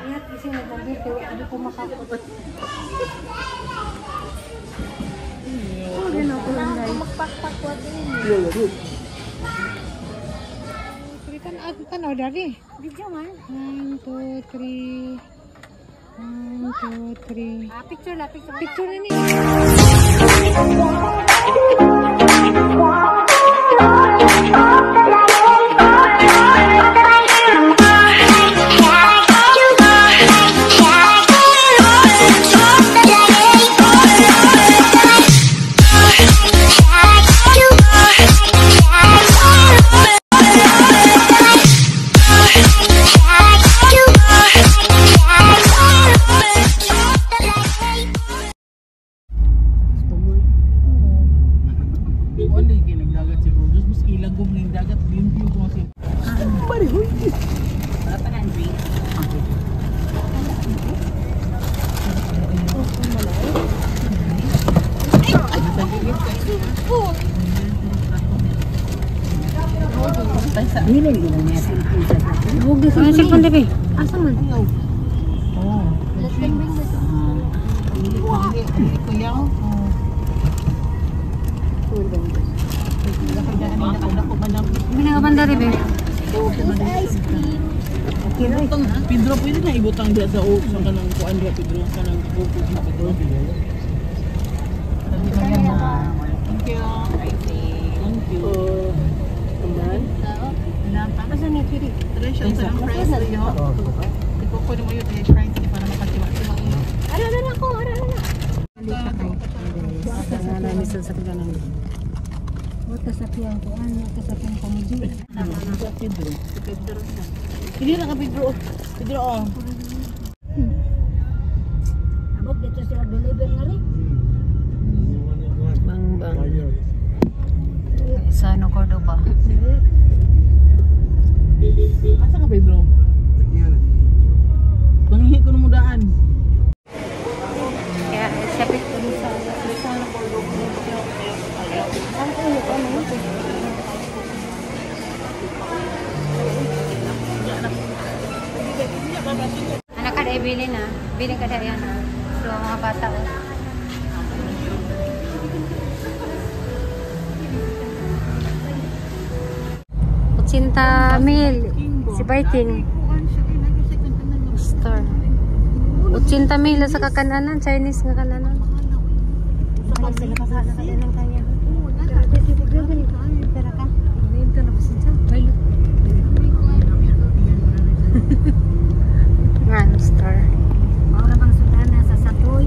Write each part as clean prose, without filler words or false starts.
Ingat kasi nag-order pero ano ko makakot. Oh, ganun ko lang guys. Magpakpakwat din. Tanaw dari. Video man. 1, 2, 3. 1, 2, 3. Ah, picture la, picture. Picture na ni. Ang cellphone debe. Asa man? Oh. Binangabanda debe. Pedro, pwede na ibutang diya sa sa kanang kuan diya, Pedro, kanang focus na Pedro. Thank you. Thank you. Asa ni kiri? Ara ara ako, ara ara. Sa sakyanan. Wata sa piyang kuan, wata sa piyang pamudi. Pedro. Hindi na ka Pedro. Pedro oh. Abot dito sila deliver na rin. Bang bang. Sa ano Cordoba? Asa ka Pedro? Manghihi ko ng mudaan. Kaya sapit ko sa sa Cordoba. Anak kada ibilin na. Bilin kada yan na. So mga bata oh. 80 mil si Viking Star. 80 mil sa kakananan, Chinese nga kananan. Nga, star. Wala bang sudana sa satoy?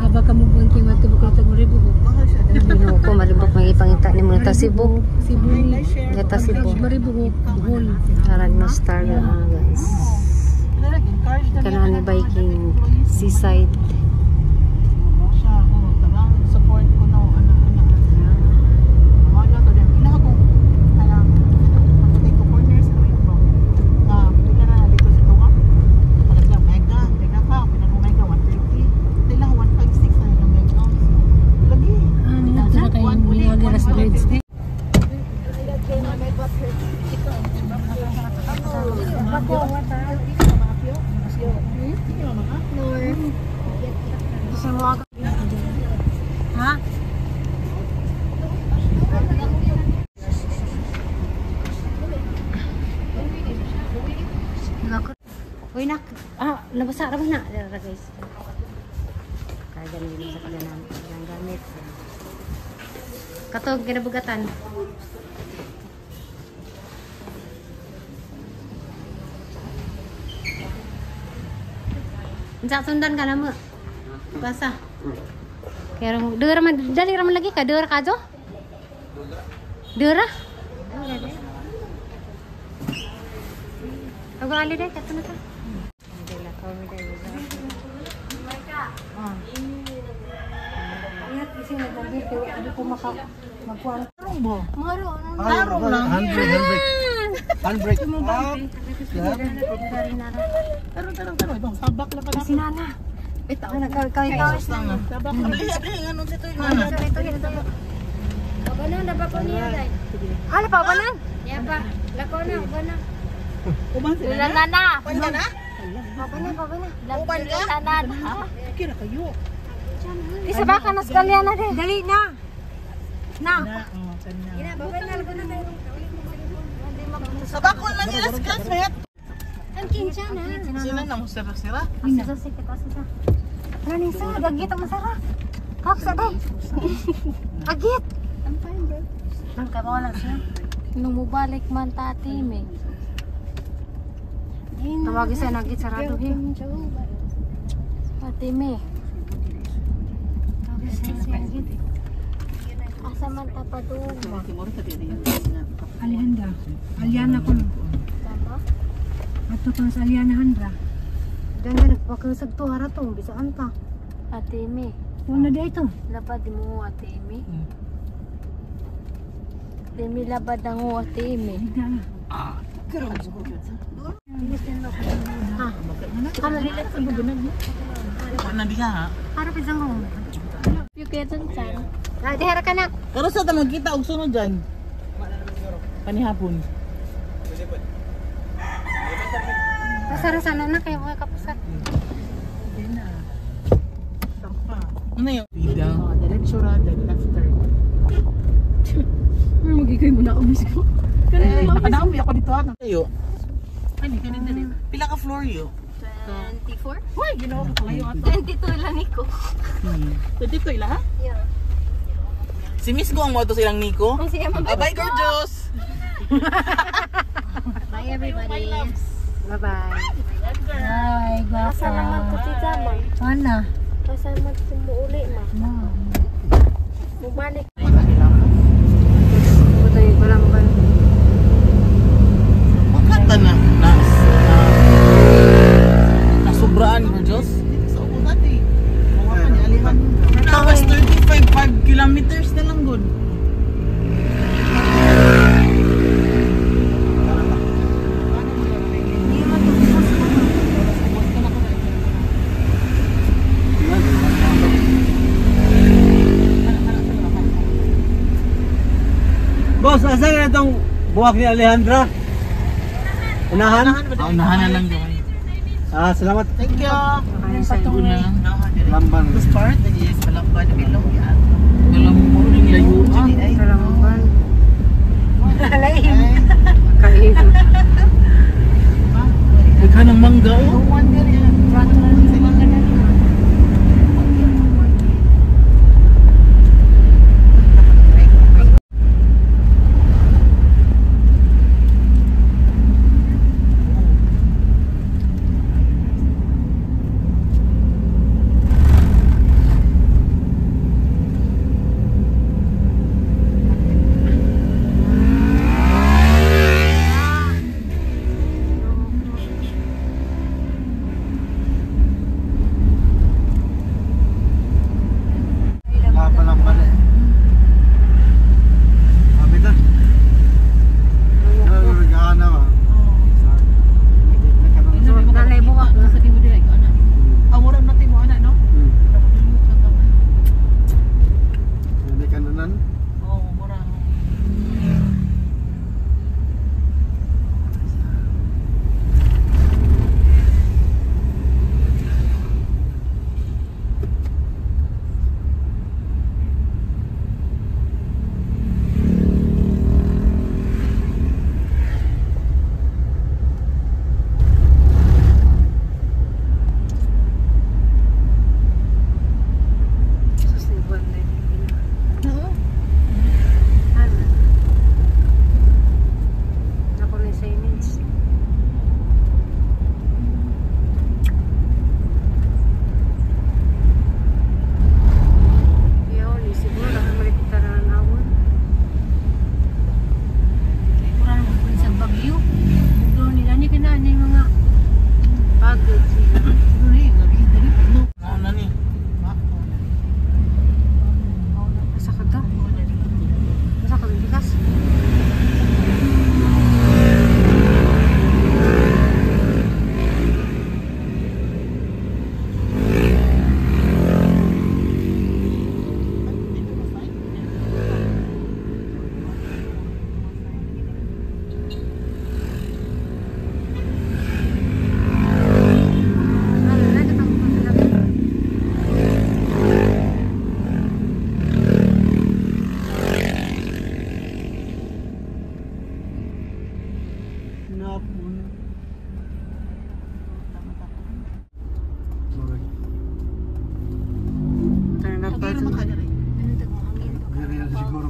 Aba ka mo bunting matubok ka mo. Ginoo ko malibok mangipangita ni mo ta Cebu. Cebu. Yata Cebu. Maribuhok. Buhol. Arag no star na guys. Kanani Viking Seaside. Support ko no ana ana. Wala to dem. Ila ko kanang pagpatay ko corners ano yun bro. Ah, pila na dito sa tuwa. Talaga mega, mega ka, pila mo mega 130. Pila 156 na yung mega. Lagi. Ah, ni kay Niagara sa grades ni. Ha? Uy nak, ah, nabasa ra ba na? Dara guys. Kaya ganun sa kaganan, ang gamit. Katog kinabugatan. Unsa sundan ka na mo? Basa. Kaya dura man dali ra man lagi ka dura ka jo? Dura? Ako ali dai kato na ka. Ingat kasi nag-order pero ano ko maka magkuan. Maro. Tarong lang. Handbrake, handbrake. Handbrake. Tarong, tarong, tarong. Ibang sabak lang pala. Si Nana. Ito, nagkawin-kawin. Sabak. Ay, ay, ano sa ito? Ito, ito, ito. Ubanon na ba ko niya day? Hala pa ubanan. Ya pa. Lako na, ubanan. Uban sila na? Na na. Uban ka na? Pabana, pabana. Uban ka? Tanan. Okay na kayo. Isa ba ka nas na de. Dali na. Na. Na, oh, na. Ina, babay na na tayo. Sa bakol man nila si classmate. Ang kinsa na. Sila na mo sira sira. Asa sa kita asa. Ano ni sa gagit ang masara. Kak sa day. Agit. I'm fine, bro. Nang kay wala siya. Nung mubalik man tati me. Tawagi sa nagit sarado he. Ate me. Tawagi sa nagit. Asa man ta padung. Alejandra. Aliana ko. Tama? Ato pa sa Aliana Handra. Dan na nagpakasag to hara to bisaan ta. Ate me. Una di ito. Labad mo ate me. Ate me labad ang ate me. Hindi na. Wala diha ha. Para pisang ko. You get on chan. Ah, dihara ka na. Pero sa tamang kita og sunod dyan. Panihapon. Masara sana na kay mga kapusan. Ano yung vida? Diretso ra, then left turn. Magigay mo na umis ko. Nakadami ako dito ha. Tayo. Kani, kani dali. Pila ka floor yo? 24? Hoy, ginawa ko kayo ato. 22 lang ko. 22 ila ha? Yeah. Si Miss Go ang moto silang Nico. Ang siya man. Bye, gorgeous! Bye everybody. Bye-bye. Ay, guwapo. Asa naman to tita ma? Wala. Asa man to muuli ma? No. Mubalik. Butoy wala mo ba? Makata na. Na, na, nasubraan, gorgeous. Sa unan eh. Tapos 35.5 kilometers na lang, good. Boss, asa ka na itong buwak ni Alejandra? Unahan? Ah, unahan na lang gawin. Ah, salamat. Thank you. Lamban. This part is Malamban, Bilong yan. Malamban, layo. Kalamban. Kain. Daghan ng mangga oh.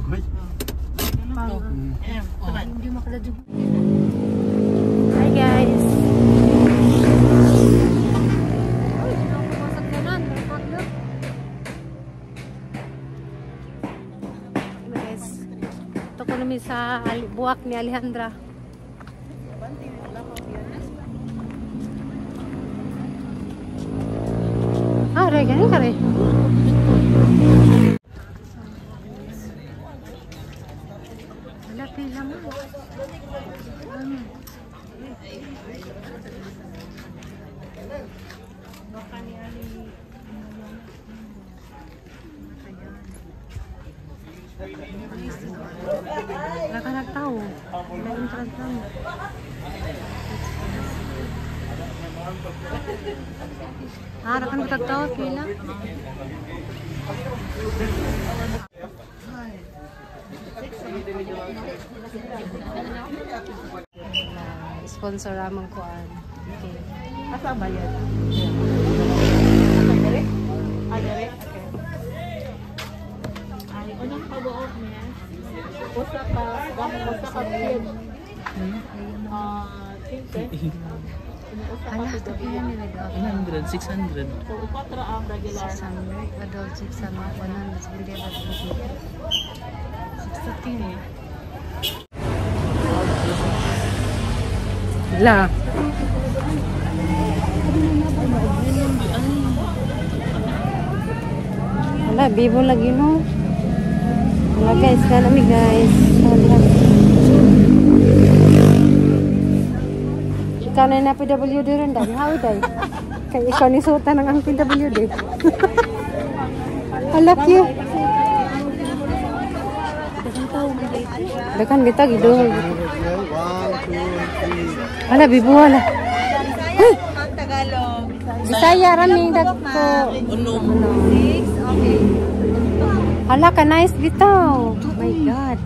Uy. Hindi makaladyo. Hi guys. Guys, ito ko namin sa buwak ni Alejandra. Ah, re, ganun ka re. Wala pila mo. Wala ka nagtao. Wala entrance lang. Ah, rakan ko tagtao, pila. Sponsor amang kuan. Okay. Asa ba yan? Dere? Ah, dere? Okay. Ay, unang kabuok niya. Usa ka, usa ka kid. Ah, 15. Usa ka Ala, ito pila nila. 100, 600. So, upat ra ang regular. 600, adult 600, 170, 613. La. Wala, bibo lagi no. Wala guys, kanami guys. Wala. Ikaw na yung PWD rin dahil. How day? Kaya ikaw ni Sultan ng ang PWD. Hala, cute. Dakan kita gitu. 1, 2, 3. Hala, bibo hala. Hey! Tagalog. Bisaya raming dagko. Unom. Six, okay. Hala ka nice bitaw. Oh my God.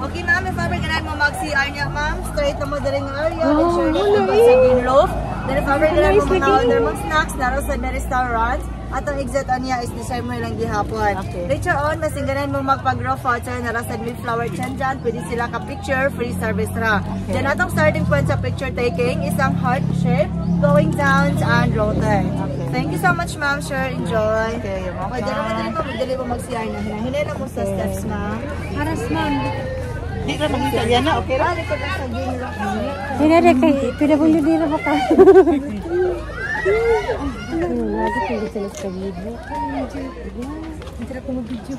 Okay, ma'am, if ever ganahan mo mag-CR niya, ma'am, straight na mo dali ng area, Oh, then sure na wala mo eh. sa green roof. Then if ever ganahan mo Nice mga lagi. order mong snacks, naro sa the restaurant. At ang exit niya is design mo lang gihapon. Okay. Later on, mas ganahan mo magpag-grow photo, naro sa Mayflower Chandran, pwede sila ka-picture, free service ra. Then atong starting point sa picture taking is ang heart shape, going down and rotate. Okay. Thank you so much, ma'am. Sure, enjoy. Okay, you're welcome. Okay, dali mo, dali mo, dali mo mag-CR na. Hinay lang mo sa steps, ma'am. Aras ma'am. Di ra mangita yan na, okay ra? Ah, likod lang sa green roof. Dinere kay PWD ra ba ka? Lagi pwede sila sa video. Hindi ko mag-video.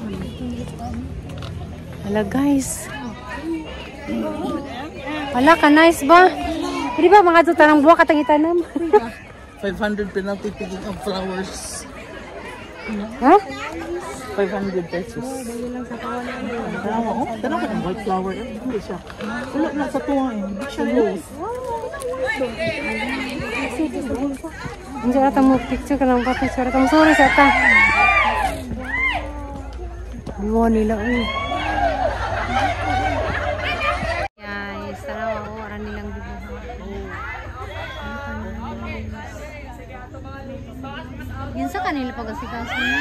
Hala guys. Hala ka nice ba? Di ba mga tuta ng buwak katang itanam? 500 penalty picking of flowers. Ha? 500 pesos. Tanawa, oh. Tanawa ka ng white flower. Eh, hindi siya. Wala na sa tuwa eh. Hindi siya rose. Unsa ata mo picture ka lang pa picture ata mo sorry sa ata. Biwa nila uy. Guys, tanawa ko ara nilang bibuha. Yun sa kanila pag-asikaso niya.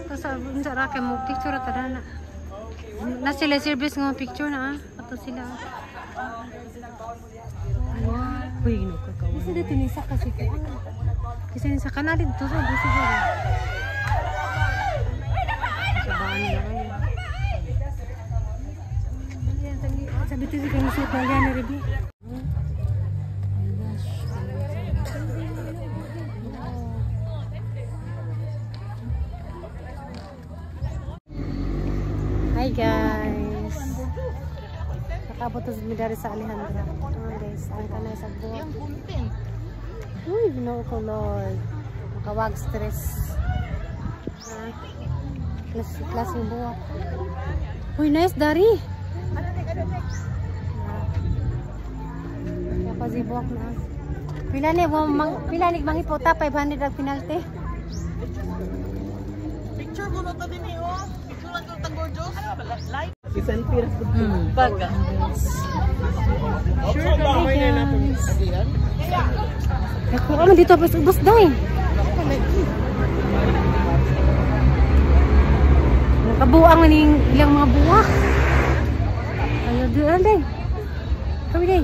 Kasi unsa ra kay mo picture ta na. Na sila service nga picture na ah. Ato sila. Uy, ginoo ka ka. Kasi dito ni sa kasi ko. Kasi ni sa kanal dito sa busi siguro. Sa bahan nila kayo. Sabi to si kami sa Italian rebi. Hi guys. Nakabot na mi dari sa Alejandra. Ah, guys, ang kanay sa buwak. Uy, Ginoo ko Lord. Makawag stress. Ah, class, class yung buwak. Uy, nice dari. Kaya pa si buwak na. Pila ni pila ni mangipota 500 ang penalty. Picture ko na tabi ni oh. Picture lang ko tang gorgeous. Like. I-selfie ra pud. Pag. Sure guys. Ako ano dito pas ubos day. Nakabuang man yung ilang mga buwak. Ayo doon day. Kami day.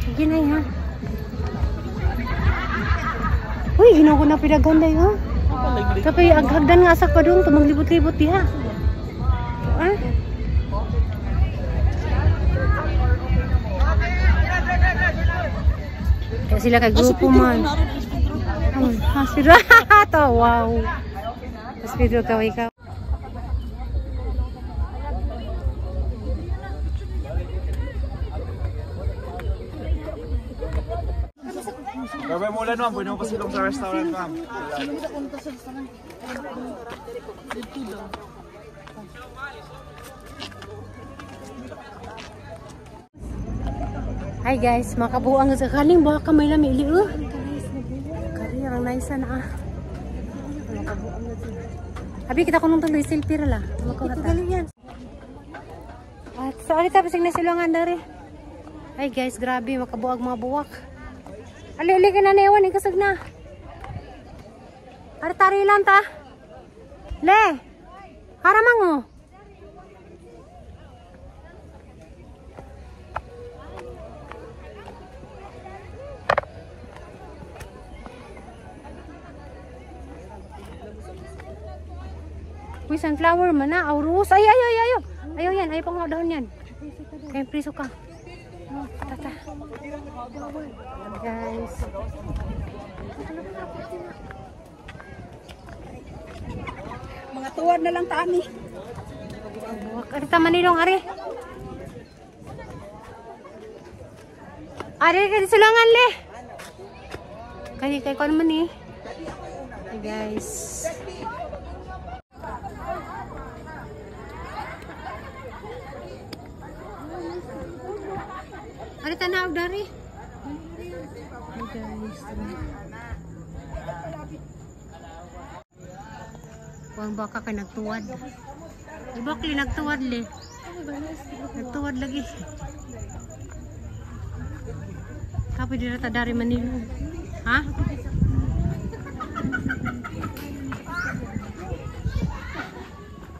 Sige na ha. Uy, ginawa ko na pinagan day ha. Tapi aghagdan nga sa padung tumaglibot-libot diha. Ah? Kaya sila kay grupo man. Ha, sila. To, wow. Mas Pedro kaway ka. Gabi mo ulan, ma'am. Pwede mo pasilong sa restaurant, ma'am. Hi guys, makabuang sa kaning baka may lami ili oh. Kari ang nice na ah. Makabuang na. Abi kita kunong tuloy selfie ra la. Makabuang yan. At sa alita pasig na silungan dari. Hi guys, grabe makabuag mga buwak. Ali-ali ka na naiwan, ikasag na. Ari tari lang ta. Le. Haramang oh. Uy, sunflower man na. Aurus. Ay, ay, ay, ay. Ayaw yan. Ayaw pang dahon yan. Kaya priso ka. Tata. Guys. Mga tuwad na lang taami. Ari ta manilong ari. Ari kay sulungan le. Kay kay kon man ni. Hey guys. Ari tanaw dari. Hey guys. Kuang baka ka nagtuwad. Ibakli nagtuwad le. Nagtuwad lagi. Kapoy dira ta dari Manila. Ha?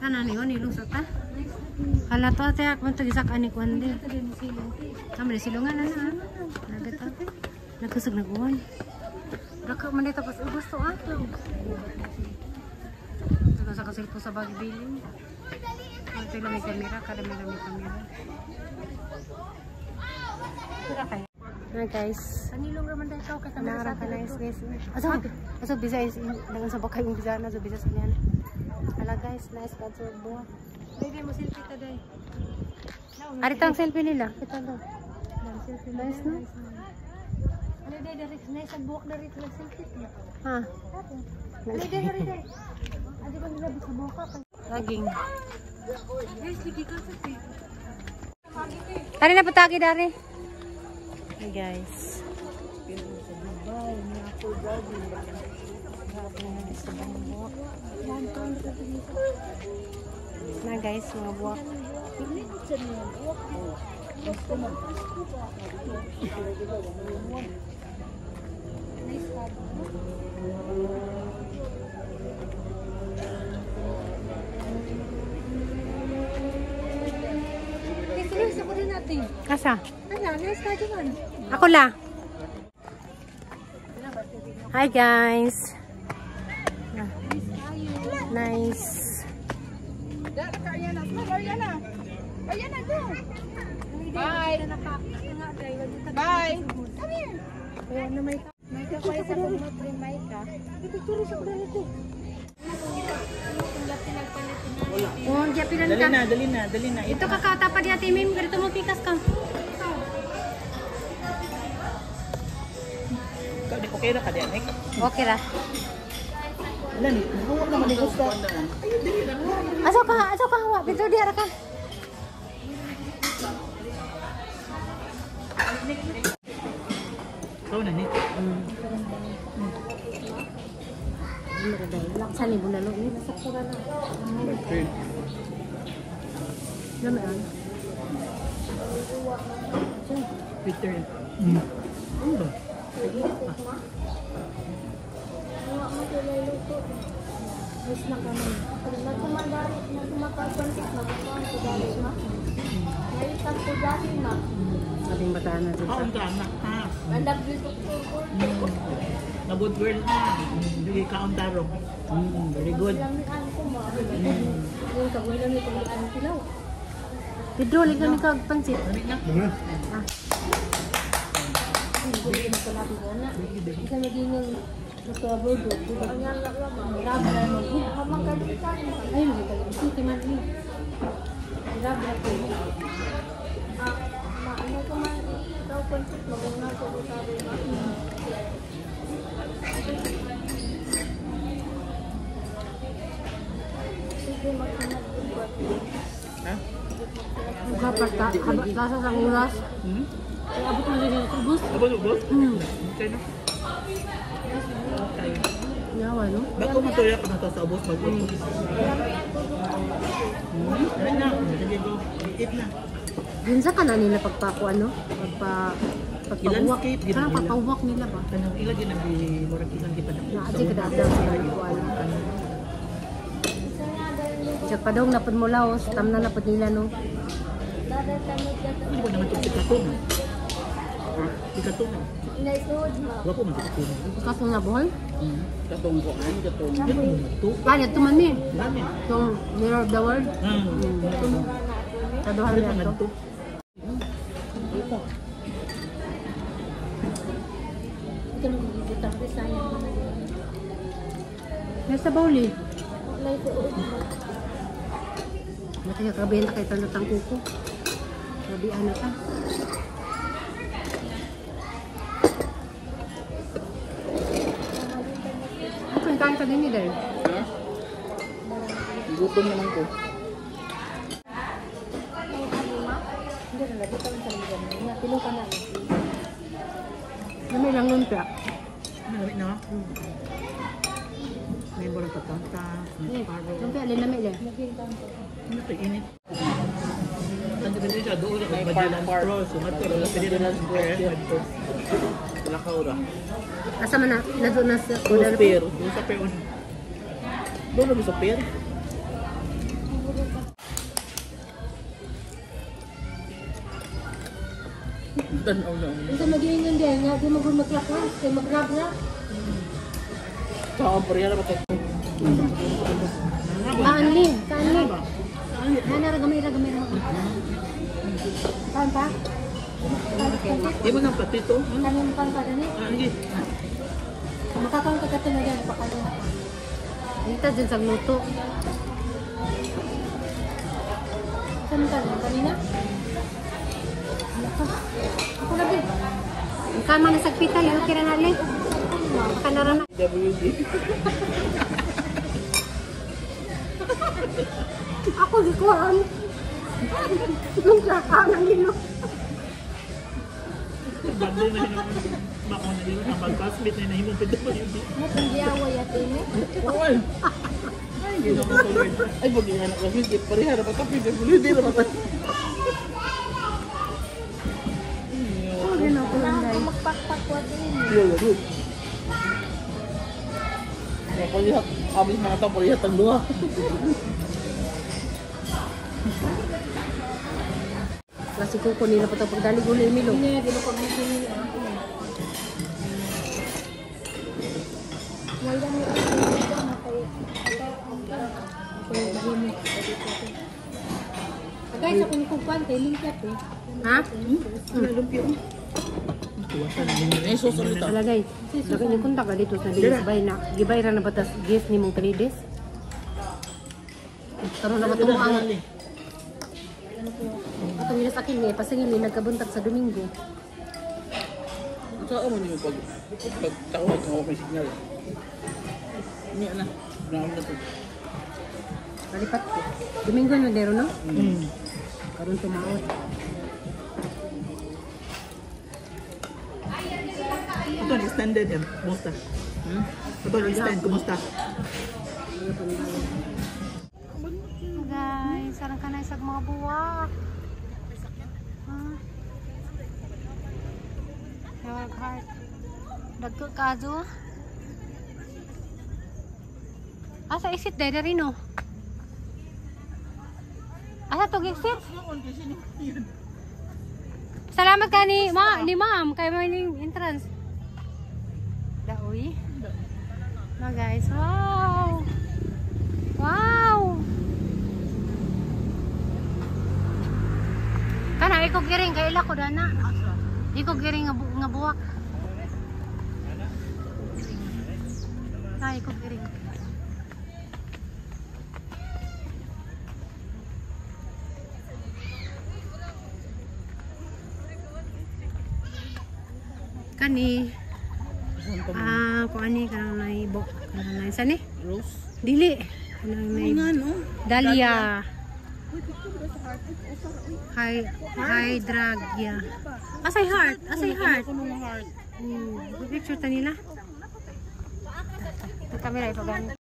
Tanan ni nilong sa ta. Hala to ate akong tagisak ani kuan di. Kami silungan na na. Nagata. Nagkusog naguan. Dako man dito pas ubos to ato. Taga sa kasilpo sa bagbilin. Ito lang may kamera, kada may kamera. Hi guys. Kanilong raman dahil ikaw kay Nara ka nice guys. Aso, aso bisa is dangan sa bakay yung bisa na so bisa sa niyan. Hala guys, nice ka so buwa. Dai mo selfie ta dai. Ari tang selfie nila. Kita daw. Nice no? Ano dai dari nice ang buwak dari lang selfie. Ha. Ano dai dari dai. Adi ko nila sa buwak ka. Laging. Guys, lagi ka sa selfie. Tari na patagi dari. Hey guys. Na guys, mga buwak. Asa? Ako la. Hi guys. Nice. Bye. Bye. Come here. Oh, diapiran Dali ka. na, dali na, dali na. Ito kakatapad ni Ate Mim, ganito mo pikas ka. Okay ra ka diyan, eh? Okay ra. Wala ni, buwak naman ni gusto. Aso ka hawa, Pedro diara ka. Ikaw na ni. Laksan ni bulalo ni. Lami. Bitter. Ano ba? Ayos lang kami. Nagkumandari, nagkumakapantik, magkukuhan ko dali, ma. Nalitan ko dali, ma. Sabing bataan na dito. Oo, ang tama. Ha? Mandag dito ko. Na good girl na. Hindi ka ang tarong. Very good. Lamian ko, ma. Yung kagoy lang ito ang kilaw. Pedro, ligaw ni kag pansit. Dali na. Ah. Isa maging yung Ay, magkalimutan kay man ni. Grab ra ko. Maano ko man ikaw pansit maguna ko sabi ma. Sige magsunod ko. Ha? Kapata, lasa sa oras. Ay, abot mo din sa ubos. Abot ubos? Okay na. Okay. Yawa, no? Bago matuya ka na to sa ubos, bago. Ayun na. Sige, go. Eat na. Ginsa ka na nila pagpaku, ano? Pagpauwak. I-landscape, gina Parang nila. pagpauwak nila ba? Kanang ila ginabi, murag ilang gipadakop Na, aji ka daw sa kuan. Siya padong napod mo laos, tamna napod nila, no? Ano ba naman itong sikatong? Sikatong. Wala ko man sikatong. Katong na buhol? Katong kuan, katong. Ito. Ah, ito man ni. Dami. Itong Mirror of the World. Kaduhan Ano na naman ito. ito? Ito magigitang Bisaya. Nasa bawli. Nakakabenta kay tanatang kuko. Gabi ano ka. Okay, kain ka din ni Day. Ha? Gutom naman ko. Hindi na lagi sa mga nga pilo ka na. Dami lang lumpia. Malami na. May murag patata, may paro. Lumpia alin lami le. Ano ito, init. Ang dito siya doon sa Magellan Cross. Sumato, Magellan Cross. Lakaw ra. Asa man na nazo na sa Doon sa pier. Doon sa pier. Doon na sa pier. Tanaw na. Unsa magiingon din nga di mo maglakas kay magrab na. Saan pa rin na patay. Kaanli, kaanli. Nana ra gamay ra gamay ra. Kaan pa? Di mo nang patito? Kanin pa pa dani. Ah, sige. Makakaon ka kato na yan, baka na. Dito dyan sa luto. Saan ka na? Kanina? Ako na din. Ang kama na sagpital, okay ra na li. Baka na ra na. WD. Ako gikuhaan. Nung kakaan ang lilo. Bando na yun. Bako na yun. Ang pag-classmate na nahimong PWD. Matanggiaway at ini. Oy. Ay, ginawa ko Lord. Ay, pag nga na kasi, pareha na pa PWD na pa. Oh, ginawa ko lang guys. Magpakpak wa din. Iya, good. Parehap, kami mga tao, parehap ang duha. Klasiko ko nila pa ito pagdali guli Emilio. Hindi na ko bisini. Wala mi Guys, ako ni kupan kay lingkat eh. Ha? Lumpia. Eh, susunod ito. Alagay. Lagay ni kontak ka dito sa bilis bay na. Gibay ra na batas gift ni mong 3 days. Karon na ba itong ang Atong nila sa akin eh, pasingil ni nagkabuntag sa Domingo. Saan mo niyo pag pagtawag ka may signal? Niya na. Naon na to. Kalipat ko. Domingo na dero no? Karon tumaot. Ito, extended eh. Kumusta? Ito, extend. Kumusta? Guys, sarang ka na isang mga buwak. Nag-heart. Dagko kazo. Asa exit dahil rin no? Asa to exit? Salamat ka ni, ma, ni ma'am kay may ning entrance. Daoy. No guys, wow. Wow. Kana iko giring kay ila ko dana. Iko giring nga, nga buwak. Ay, iko giring. Kani ah ko ani kanang naibo kanang nai sani Rose? Dili kanang nai Nga no? Dahlia. Hi, hydrangea. Asay heart, asay heart. Heart. Picture ta nila. Ang camera ipagamit.